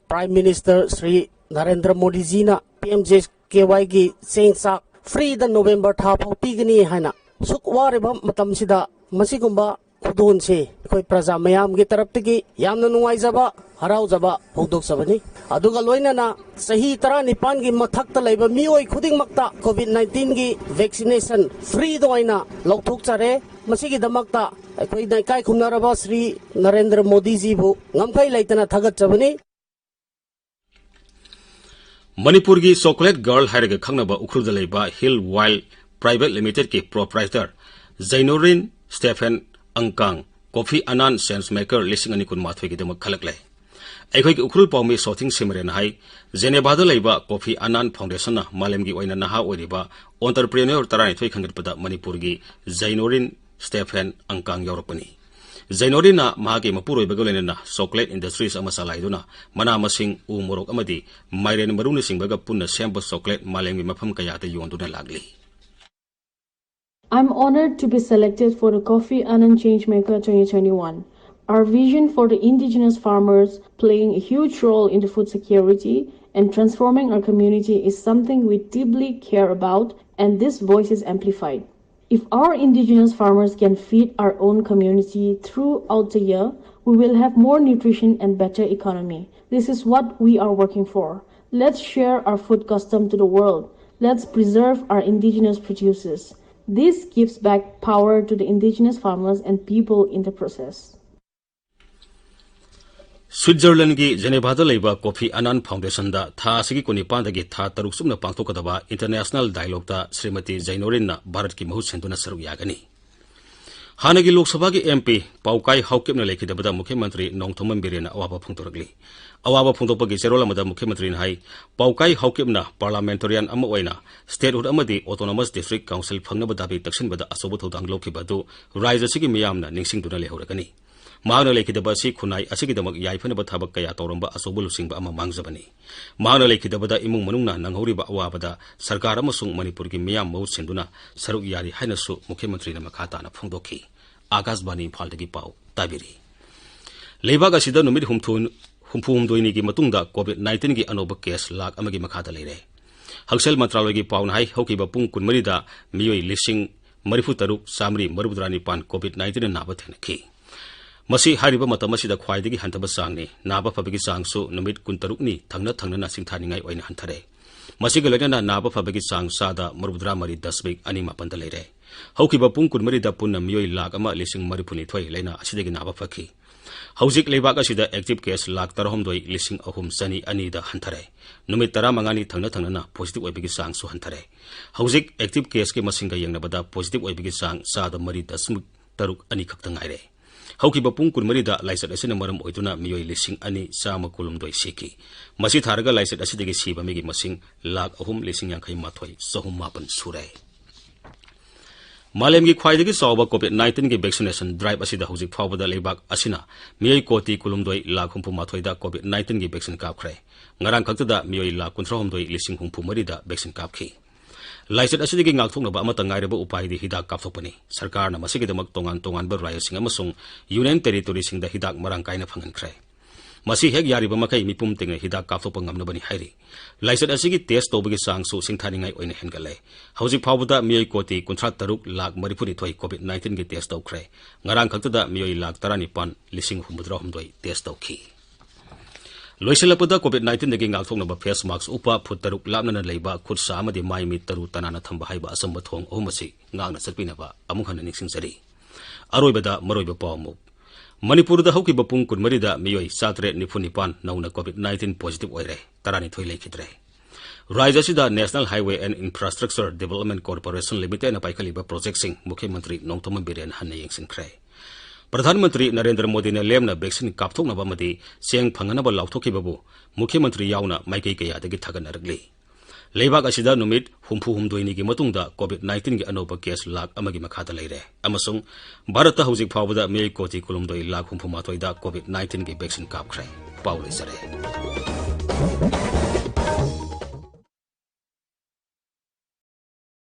Prime Minister Shri Narendra Modi ꯖꯤꯅ ꯄꯤ ꯑꯦꯝ ꯖꯦ ꯑꯦ ꯋꯥꯏꯒꯤ ꯆꯦꯡ ꯆꯥꯛ ꯐ꯭ꯔꯤꯗ ꯅꯣꯕꯦꯝꯕꯔ ꯊꯥ ꯐꯥꯎ ꯄꯤꯒꯅꯤ ꯍꯥꯏꯅ ꯁꯨꯛ ꯋꯥꯔꯤꯕ ꯃꯇꯝꯁꯤꯗ ꯃꯁꯤꯒꯨꯝꯕ ꯈꯨꯗꯣꯜꯁꯤ ꯑꯩꯈꯣꯏ ꯄ꯭ꯔꯖꯥ ꯃꯌꯥꯝꯒꯤ ꯇꯔꯞꯇꯒꯤ ꯌꯥꯝꯅ ꯅꯨꯡꯉꯥꯏꯖꯕ, ꯍꯔꯥꯎꯖꯕ ꯐꯣꯡꯗꯣꯛꯆꯕꯅꯤ꯫ ꯑꯗꯨꯒ ꯂꯣꯏꯅꯅ ꯆꯍꯤ ꯇꯔꯥꯅꯤꯄꯥꯟꯒꯤ ꯃꯊꯛꯇ ꯂꯩꯕ ꯃꯤꯑꯣꯏ ꯈꯨꯗꯤꯡꯃꯛꯇ ꯀꯣꯚꯤꯗ ꯅꯥꯏꯟꯇꯤꯟꯒꯤ ꯚꯦꯛꯁꯤꯅꯦꯁꯟ ꯐ꯭ꯔꯤꯗ ꯑꯣꯏꯅ ꯂꯧꯊꯣꯛꯆꯔꯦ꯫ ꯃꯁꯤꯒꯤꯗꯃꯛꯇ ꯑꯩꯈꯣꯏꯅ ꯏꯀꯥꯏ ꯈꯨꯝꯅꯔꯕ ꯁ꯭ꯔꯤ ꯅꯔꯦꯟꯗ꯭ꯔ ꯃꯣꯗꯤꯖꯤꯕꯨ ꯉꯝꯈꯩ ꯂꯩꯇꯅ ꯊꯥꯒꯠꯆꯕꯅꯤ꯫ ꯃꯅꯤꯄꯨꯔꯒꯤ ꯆꯣꯀꯣꯂꯦꯠ ꯒꯔꯜ ꯍꯥꯏꯔꯒ ꯈꯪꯅꯕ ꯎꯈ꯭ꯔꯨꯜꯗ ꯂꯩꯕ ꯍꯤꯜ ꯋꯥꯏꯜ ꯄ꯭ꯔꯥꯏꯚꯦꯠ ꯂꯤꯃꯤꯇꯦꯗꯀꯤ proprietor Jainorin Stephen Angkang coffee ꯑꯅꯥꯟ ꯁꯦꯟꯁ ꯃꯦꯀꯔ ꯂꯤꯁꯤꯡ ꯑꯅꯤ ꯀꯨꯟꯃꯥꯊꯣꯏꯒꯤꯗꯃꯛ ꯈꯜꯂꯛꯂꯦ꯫ ꯑꯩꯈꯣꯏꯒꯤ ꯎꯈ꯭ꯔꯨꯜ ꯄꯥꯎꯃꯤ ꯁꯣꯊꯤꯡ ꯁꯤꯃꯔꯦꯟ ꯍꯥꯏ, ꯖꯦꯅꯦꯚꯥꯗ ꯂꯩꯕ ꯀꯣꯐꯤ ꯑꯅꯥꯟ ꯐꯥꯎꯟꯗꯦꯁꯟꯅ ꯃꯥꯂꯦꯝꯒꯤ ꯑꯣꯏꯅ ꯅꯍꯥ ꯑꯣꯏꯔꯤꯕ ꯑꯣꯟꯇꯔꯄ꯭ꯔꯦꯅ꯭ꯌꯣꯔ ꯇꯔꯥꯅꯤꯊꯣꯏ ꯈꯟꯒꯠꯄꯗ ꯃꯅꯤꯄꯨꯔꯒꯤ ꯖꯩꯅꯣꯔꯤꯟ ꯁ꯭ꯇꯦꯐꯦꯟ ꯑꯪꯀꯥꯡ ꯌꯥꯎꯔꯛꯄꯅꯤ꯫ ꯖꯩꯅꯣꯔꯤꯟꯅ ꯃꯍꯥꯛꯀꯤ ꯃꯄꯨꯔꯣꯏꯕꯒ ꯂꯣꯏꯅꯅ ꯆꯣꯀ꯭ꯂꯦꯠ ꯏꯟꯗꯁꯇ꯭ꯔꯤꯁ ꯑꯃ ꯆꯂꯥꯏꯗꯨꯅ ꯃꯅꯥ ꯃꯁꯤꯡ, ꯎ ꯃꯣꯔꯣꯛ ꯑꯃꯗꯤ ꯃꯥꯏꯔꯦꯟ ꯃꯔꯨꯅꯆꯤꯡꯕꯒ ꯄꯨꯟꯅ ꯁꯦꯝꯕ ꯆꯣꯀ꯭ꯂꯦꯠ ꯃꯥꯂꯦꯝꯒꯤ ꯃꯐꯝ ꯀꯌꯥꯗ ꯌꯣꯟꯗꯨꯅ ꯂꯥꯛꯂꯤ꯫ I'm honored to be selected for the Coffee Anand Changemaker twenty twenty-one. Our vision for the indigenous farmers playing a huge role in the food security and transforming our community is something we deeply care about, and this voice is amplified. If our indigenous farmers can feed our own community throughout the year, we will have more nutrition and better economy. This is what we are working for. Let's share our food custom to the world. Let's preserve our indigenous producers. This gives back power to the indigenous farmers and people in the process. ꯁ꯭ꯋꯤꯠꯖꯔꯂꯦꯟꯒꯤ ꯖꯦꯅꯦꯚꯥꯗ ꯂꯩꯕ coffee ꯑꯅꯥꯟ ꯐꯥꯎꯟꯗꯦꯁꯟꯗ ꯊꯥ ꯑꯁꯤꯒꯤ ꯀꯨꯟꯅꯤꯄꯥꯟꯗꯒꯤ ꯊꯥ ꯇꯔꯨꯛ ꯆꯨꯞꯅ ꯄꯥꯡꯊꯣꯛꯀꯗꯕ international ꯗꯥꯏꯂꯣꯒꯇ Shrimati ꯖꯩꯅꯣꯔꯤꯟꯅ ꯚꯥꯔꯠꯀꯤ ꯃꯍꯨꯠ ꯁꯤꯟꯗꯨꯅ ꯁꯔꯨꯛ ꯌꯥꯒꯅꯤ꯫ ꯍꯥꯟꯅꯒꯤ ꯂꯣꯛ ꯁꯚꯥꯒꯤ ꯑꯦꯝ ꯄꯤ ꯄꯥꯎꯀꯥꯏ ꯍꯥꯎꯀꯤꯞꯅ ꯂꯩꯈꯤꯗꯕꯗ ꯃꯨꯈ꯭ꯌ ꯃꯟꯇ꯭ꯔꯤ ꯅꯣꯡꯊꯣꯝꯕꯝ ꯕꯤꯔꯦꯟꯅ ꯑꯋꯥꯕ ꯐꯣꯡꯗꯣꯔꯛꯂꯤ꯫ ꯑꯋꯥꯕ ꯐꯣꯡꯗꯣꯛꯄꯒꯤ ꯆꯦꯔꯣꯜ ꯑꯃꯗ ꯃꯨꯈ꯭ꯌ ꯃꯟꯇ꯭ꯔꯤꯅ ꯍꯥꯏ, ꯄꯥꯎꯀꯥꯏ ꯍꯥꯎꯀꯤꯞꯅ ꯄꯥꯔꯂꯥꯃꯦꯟꯇꯔꯤꯌꯥꯟ ꯑꯃ ꯑꯣꯏꯅ ꯁ꯭ꯇꯦꯠꯍꯨꯗ ꯑꯃꯗꯤ ꯑꯣꯇꯣꯅꯣꯃꯁ ꯗꯤꯁꯇ꯭ꯔꯤꯛ ꯀꯥꯎꯟꯁꯤꯜ ꯐꯪꯅꯕ ꯗꯥꯕꯤ ꯇꯛꯁꯤꯟꯕꯗ ꯑꯆꯧꯕ ꯊꯧꯗꯥꯡ ꯂꯧꯈꯤꯕ ꯑꯗꯨ ꯔꯥꯏꯖ ꯑꯁꯤꯒꯤ ꯃꯤꯌꯥꯝꯅ ꯅꯤꯡꯁꯤꯡꯗꯨꯅ ꯂꯩꯍꯧꯔꯒꯅꯤ꯫ ꯃꯍꯥꯛꯅ ꯂꯩꯈꯤꯗꯕ ꯑꯁꯤ ꯈꯨꯟꯅꯥꯏ ꯑꯁꯤꯒꯤꯗꯃꯛ ꯌꯥꯏꯐꯅꯕ ꯊꯕꯛ ꯀꯌꯥ ꯇꯧꯔꯝꯕ ꯑꯆꯧꯕ ꯂꯨꯆꯤꯡꯕ ꯑꯃ ꯃꯥꯡꯖꯕꯅꯤ꯫ ꯃꯍꯥꯛꯅ ꯂꯩꯈꯤꯗꯕꯗ ꯏꯃꯨꯡ ꯃꯅꯨꯡꯅ ꯅꯪꯍꯧꯔꯤꯕ ꯑꯋꯥꯕꯗ ꯁꯔꯀꯥꯔ ꯑꯃꯁꯨꯡ ꯃꯅꯤꯄꯨꯔꯒꯤ ꯃꯤꯌꯥꯝ ꯃꯍꯨꯠ ꯁꯤꯟꯗꯨꯅ ꯁꯔꯨꯛ ꯌꯥꯔꯤ ꯍꯥꯏꯅꯁꯨ ꯃꯨꯈ꯭ꯌ ꯃꯟꯇ꯭ꯔꯤꯅ ꯃꯈꯥ ꯇꯥꯅ ꯐꯣꯡꯗꯣꯛꯈꯤ꯫ ꯑꯥꯀꯥꯁꯕꯥꯅꯤ ꯏꯝꯐꯥꯜꯗꯒꯤ ꯄꯥꯎ ꯇꯥꯕꯤꯔꯤ꯫ ꯂꯩꯕꯥꯛ ꯑꯁꯤꯗ ꯅꯨꯃꯤꯠ ꯍꯨꯝꯐꯨ, ꯍꯨꯝꯐꯨ ꯍꯨꯝꯗꯣꯏꯅꯤꯒꯤ ꯃꯇꯨꯡꯗ ꯀꯣꯚꯤꯗ ꯅꯥꯏꯟꯇꯤꯟꯒꯤ ꯑꯅꯧꯕ ꯀꯦꯁ ꯂꯥꯈ ꯑꯃꯒꯤ ꯃꯈꯥꯗ ꯂꯩꯔꯦ꯫ ꯍꯛꯁꯦꯜ ꯃꯟꯇ꯭ꯔꯥꯂꯣꯏꯒꯤ ꯄꯥꯎꯅ ꯍꯥꯏ, ꯍꯧꯈꯤꯕ ꯄꯨꯡ ꯀꯨꯟꯃꯔꯤꯗ ꯃꯤꯑꯣꯏ ꯂꯤꯁꯤꯡ ꯃꯔꯤꯐꯨ ꯇꯔꯨꯛ, ꯆꯥꯃꯔꯤ ꯃꯔꯤꯐꯨꯇꯔꯥ ꯅꯤꯄꯥꯟ ꯀꯣꯚꯤꯗ ꯅꯥꯏꯟꯇꯤꯟꯅ ꯅꯥꯕ ꯊꯦꯡꯅꯈꯤ꯫ ꯃꯁꯤ ꯍꯥꯏꯔꯤꯕ ꯃꯇꯝ ꯑꯁꯤꯗ ꯈ꯭ꯋꯥꯏꯗꯒꯤ ꯍꯟꯊꯕ ꯆꯥꯡꯅꯤ꯫ ꯅꯥꯕ ꯐꯕꯒꯤ ꯆꯥꯡꯁꯨ ꯅꯨꯃꯤꯠ ꯀꯨꯟꯇꯔꯨꯛꯅꯤ ꯊꯪꯅ ꯊꯪꯅꯅ ꯁꯤꯡꯊꯥꯅꯤꯡꯉꯥꯏ ꯑꯣꯏꯅ ꯍꯟꯊꯔꯦ꯫ ꯃꯁꯤꯒ ꯂꯣꯏꯅꯅ ꯅꯥꯕ ꯐꯕꯒꯤ ꯆꯥꯡ ꯆꯥꯗ ꯃꯔꯤꯐꯨꯇꯔꯥ ꯃꯔꯤ ꯗꯁꯃꯤꯛ ꯑꯅꯤ ꯃꯥꯄꯟꯗ ꯂꯩꯔꯦ꯫ ꯍꯧꯈꯤꯕ ꯄꯨꯡ ꯀꯨꯟꯃꯔꯤꯗ ꯄꯨꯟꯅ ꯃꯤꯑꯣꯏ ꯂꯥꯈ ꯑꯃ ꯂꯤꯁꯤꯡ ꯃꯔꯤꯐꯨꯅꯤꯊꯣꯏ ꯂꯥꯏꯅꯥ ꯑꯁꯤꯗꯒꯤ ꯅꯥꯕ ꯐꯈꯤ꯫ ꯍꯧꯖꯤꯛ ꯂꯩꯕꯥꯛ ꯑꯁꯤꯗ ꯑꯦꯛꯇꯤꯚ ꯀꯦꯁ ꯂꯥꯈ ꯇꯔꯥꯍꯨꯝꯗꯣꯏ ꯂꯤꯁꯤꯡ ꯑꯍꯨꯝ ꯆꯅꯤ ꯑꯅꯤꯗ ꯍꯟꯊꯔꯦ꯫ ꯅꯨꯃꯤꯠ ꯇꯔꯥꯃꯉꯥꯅꯤ ꯊꯪꯅ ꯊꯪꯅꯅ ꯄꯣꯖꯤꯇꯤꯚ ꯑꯣꯏꯕꯒꯤ ꯆꯥꯡꯁꯨ ꯍꯟꯊꯔꯦ꯫ ꯍꯧꯖꯤꯛ ꯑꯦꯛꯇꯤꯚ ꯀꯦꯁꯀꯤ ꯃꯁꯤꯡꯒ ꯌꯦꯡꯅꯕꯗ ꯄꯣꯖꯤꯇꯤꯚ ꯑꯣꯏꯕꯒꯤ ꯆꯥꯡ ꯆꯥꯗ ꯃꯔꯤ ꯗꯁꯃꯤꯛ ꯇꯔꯨꯛ ꯑꯅꯤ ꯈꯛꯇ ꯉꯥꯏꯔꯦ꯫ ꯍꯧꯈꯤꯕ ꯄꯨꯡ ꯀꯨꯟꯃꯔꯤꯗ ꯂꯥꯏꯆꯠ ꯑꯁꯤꯅ ꯃꯔꯝ ꯑꯣꯏꯗꯨꯅ ꯃꯤꯑꯣꯏ ꯂꯤꯁꯤꯡ ꯑꯅꯤ ꯆꯥꯝꯃ ꯀꯨꯟꯍꯨꯝꯗꯣꯏ ꯁꯤꯈꯤ꯫ ꯃꯁꯤ ꯊꯥꯔꯒ ꯂꯥꯏꯆꯠ ꯑꯁꯤꯗꯒꯤ ꯁꯤꯕ ꯃꯤꯒꯤ ꯃꯁꯤꯡ ꯂꯥꯈ ꯑꯍꯨꯝ ꯂꯤꯁꯤꯡ ꯌꯥꯡꯈꯩ ꯃꯥꯊꯣꯏ ꯆꯍꯨꯝ ꯃꯥꯄꯟ ꯁꯨꯔꯦ꯫ ꯃꯥꯂꯦꯝꯒꯤ ꯈ꯭ꯋꯥꯏꯗꯒꯤ ꯆꯥꯎꯕ ꯀꯣꯚꯤꯗ ꯅꯥꯏꯟꯇꯤꯟꯒꯤ ꯚꯦꯛꯁꯤꯅꯦꯁꯟ ꯗ꯭ꯔꯥꯏꯚ ꯑꯁꯤꯗ ꯍꯧꯖꯤꯛ ꯐꯥꯎꯕꯗ ꯂꯩꯕꯥꯛ ꯑꯁꯤꯅ ꯃꯤꯑꯣꯏ ꯀꯣꯇꯤ ꯀꯨꯟꯍꯨꯝꯗꯣꯏ ꯂꯥꯈ ꯍꯨꯝꯐꯨ ꯃꯥꯊꯣꯏꯗ ꯀꯣꯚꯤꯗ ꯅꯥꯏꯟꯇꯤꯟꯒꯤ ꯚꯦꯛꯁꯤꯟ ꯀꯥꯞꯈ꯭ꯔꯦ꯫ ꯉꯔꯥꯡ ꯈꯛꯇꯗ ꯃꯤꯑꯣꯏ ꯂꯥꯈ ꯀꯨꯟꯊ꯭ꯔꯥꯍꯨꯝꯗꯣꯏ ꯂꯤꯁꯤꯡ ꯍꯨꯝꯐꯨ ꯃꯔꯤꯗ ꯚꯦꯛꯁꯤꯟ ꯀꯥꯞꯈꯤ꯫ ꯂꯥꯏꯆꯠ ꯑꯁꯤꯗꯒꯤ ꯉꯥꯛꯊꯣꯛꯅꯕ ꯑꯃꯠꯇ ꯉꯥꯏꯔꯕ ꯎꯄꯥꯏꯗꯤ ꯍꯤꯗꯥꯛ ꯀꯥꯞꯊꯣꯛꯄꯅꯤ꯫ ꯁꯔꯀꯥꯔꯅ ꯃꯁꯤꯒꯤꯗꯃꯛ ꯇꯣꯉꯥꯟ ꯇꯣꯉꯥꯟꯕ ꯔꯥꯖ꯭ꯌꯁꯤꯡ ꯑꯃꯁꯨꯡ ꯌꯨꯅꯤꯌꯟ ꯇꯦꯔꯤꯇꯣꯔꯤꯁꯤꯡꯗ ꯍꯤꯗꯥꯛ ꯃꯔꯥꯡ ꯀꯥꯏꯅ ꯐꯪꯍꯟꯈ꯭ꯔꯦ꯫ ꯃꯁꯤ ꯍꯦꯛ ꯌꯥꯔꯤꯕ ꯃꯈꯩ ꯃꯤꯄꯨꯝ ꯇꯤꯡꯅ ꯍꯤꯗꯥꯛ ꯀꯥꯞꯊꯣꯛꯄ ꯉꯝꯅꯕꯅꯤ ꯍꯥꯏꯔꯤ꯫ ꯂꯥꯏꯆꯠ ꯑꯁꯤꯒꯤ ꯇꯦꯁ ꯇꯧꯕꯒꯤ ꯆꯥꯡꯁꯨ ꯁꯤꯡꯊꯥꯅꯤꯡꯉꯥꯏ ꯑꯣꯏꯅ ꯍꯦꯟꯒꯠꯂꯦ꯫ ꯍꯧꯖꯤꯛ ꯐꯥꯎꯕꯗ ꯃꯤꯑꯣꯏ ꯀꯣꯇꯤ ꯀꯨꯟꯊ꯭ꯔꯥ ꯇꯔꯨꯛ ꯂꯥꯈ ꯃꯔꯤꯐꯨꯅꯤꯊꯣꯏ ꯀꯣꯚꯤꯗ ꯅꯥꯏꯟꯇꯤꯟꯒꯤ ꯇꯦꯁ ꯇꯧꯈ꯭ꯔꯦ꯫ ꯉꯔꯥꯡ ꯈꯛꯇꯗ ꯃꯤꯑꯣꯏ ꯂꯥꯈ ꯇꯔꯥꯅꯤꯄꯥꯟ ꯂꯤꯁꯤꯡ ꯍꯨꯝꯐꯨꯇꯔꯥꯍꯨꯝꯗꯣꯏ ꯇꯦꯁ ꯇꯧꯈꯤ꯫ ꯂꯣꯏꯁꯤꯜꯂꯛꯄꯗ ꯀꯣꯚꯤꯗ ꯅꯥꯏꯟꯇꯤꯟꯗꯒꯤ ꯉꯥꯛꯊꯣꯛꯅꯕ ꯐꯦꯁ ꯃꯥꯛꯁ ꯎꯞꯄ, ꯐꯨꯠ ꯇꯔꯨꯛ ꯂꯥꯞꯅꯅ ꯂꯩꯕ, ꯈꯨꯠ ꯁꯥ ꯑꯃꯗꯤ ꯃꯥꯏ ꯃꯤꯠ ꯇꯔꯨ ꯇꯅꯥꯟꯅ ꯊꯝꯕ ꯍꯥꯏꯕ ꯑꯆꯝꯕ ꯊꯣꯡ ꯑꯍꯨꯝ ꯑꯁꯤ ꯉꯥꯛꯅ ꯆꯠꯄꯤꯅꯕ ꯑꯃꯨꯛ ꯍꯟꯅ ꯅꯤꯡꯁꯤꯡꯖꯔꯤ꯫ ꯑꯔꯣꯏꯕꯗ ꯃꯔꯨꯑꯣꯏꯕ ꯄꯥꯎ ꯑꯃꯨꯛ꯫ ꯃꯅꯤꯄꯨꯔꯗ ꯍꯧꯈꯤꯕ ꯄꯨꯡ ꯀꯨꯟꯃꯔꯤꯗ ꯃꯤꯑꯣꯏ ꯆꯥꯇꯔꯦꯠ ꯅꯤꯐꯨ ꯅꯤꯄꯥꯟ ꯅꯧꯅ ꯀꯣꯚꯤꯗ ꯅꯥꯏꯟꯇꯤꯟ ꯄꯣꯖꯤꯇꯤꯚ ꯑꯣꯏꯔꯦ, ꯇꯔꯥꯅꯤꯊꯣꯏ ꯂꯩꯈꯤꯗ꯭ꯔꯦ꯫ ꯔꯥꯖ꯭ꯌ ꯑꯁꯤꯗ National Highway and Infrastructure Development Corporation Limitedꯅ ꯄꯥꯏꯈꯠꯂꯤꯕ ꯄ꯭ꯔꯣꯖꯦꯛꯁꯤꯡ ꯃꯨꯈ꯭ꯌ ꯃꯟꯇ꯭ꯔꯤ ꯅꯣꯡꯊꯣꯝꯕꯝ ꯕꯤꯔꯦꯟ ꯍꯟꯅ ꯌꯦꯡꯁꯤꯟꯈ꯭ꯔꯦ꯫ ꯄ꯭ꯔꯙꯥꯟ ꯃꯟꯇ꯭ꯔꯤ ꯅꯔꯦꯟꯗ꯭ꯔ ꯃꯣꯗꯤꯅ ꯂꯦꯝꯅ ꯚꯦꯛꯁꯤꯟ ꯀꯥꯞꯊꯣꯛꯅꯕ ꯑꯃꯗꯤ ꯆꯦꯡ ꯐꯪꯍꯟꯅꯕ ꯂꯥꯎꯊꯣꯛꯈꯤꯕꯕꯨ ꯃꯨꯈ꯭ꯌ ꯃꯟꯇ꯭ꯔꯤ ꯌꯥꯎꯅ ꯃꯥꯏꯀꯩ ꯀꯌꯥꯗꯒꯤ ꯊꯥꯒꯠꯅꯔꯛꯂꯤ꯫ ꯂꯩꯕꯥꯛ ꯑꯁꯤꯗ ꯅꯨꯃꯤꯠ ꯍꯨꯝꯐꯨ ꯍꯨꯝꯗꯣꯏꯅꯤꯒꯤ ꯃꯇꯨꯡꯗ COVID nineteenꯒꯤ ꯑꯅꯧꯕ case ꯂꯥꯈ ꯑꯃꯒꯤ ꯃꯈꯥꯗ ꯂꯩꯔꯦ ꯑꯃꯁꯨꯡ ꯚꯥꯔꯠꯇ ꯍꯧꯖꯤꯛ ꯐꯥꯎꯕꯗ ꯃꯤꯑꯣꯏ ꯀꯣꯇꯤ ꯀꯨꯟꯍꯨꯝꯗꯣꯏ ꯂꯥꯈ ꯍꯨꯝꯐꯨ ꯃꯥꯊꯣꯏꯗ COVID nineteenꯒꯤ ꯚꯦꯛꯁꯤꯟ ꯀꯥꯞꯈ꯭ꯔꯦ꯫ ꯄꯥꯎ ꯂꯣꯏꯖꯔꯦ꯫